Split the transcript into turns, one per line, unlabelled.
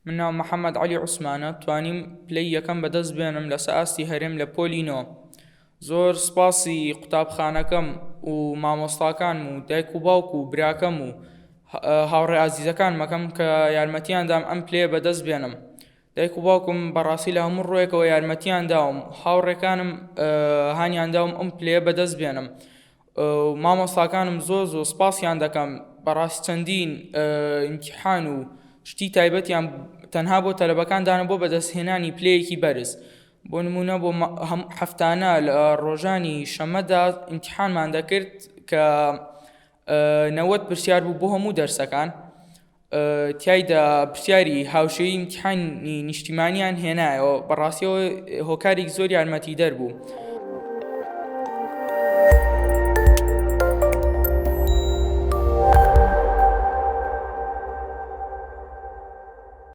من ناوم محەمەد عەلی عوسمانە توانیم پلەی یەکەم بەدەست بێنم لەسە ئاستی هەرێم لە پۆلی نۆ زۆر سپاسی قوتابخانەکەم و مامۆستاکانم و دایک و باوک و براکەم و هاوڕێ ئازیزەکانم ئەکەم کە یارمەتیان دام ئەم پلەیە بەدەست بێنم دایک و باوکم بەڕاستی لە هەموو ڕوویەکەوە یارمەتیان داوم هاوڕێکانم هانیان داوم ئەم پلەیە بەدەست بێنم مامۆستاکانم زۆر زۆر سپاسیان دەکەم بەڕاستی چەندین ئیمتیحان و شتی تایبەتیان تەنها بۆ تەلەبەکان دانا بۆ بەدەستهێنانی پلەیەکی بەرز بۆ نمونە بۆ هەفتانە لە ڕۆژانی شەمەدا ئیمتیحانمان دەکرد کە 90 پرسیار بوو بۆ هەموو دەرسەکان تیایدا پرسیاری هاوشێوەی ئیمتیحانی نیشتیمانیان هێنایەوە، بەڕاستیەوە هۆکارێکی زۆر یارمەتیدەر بوو.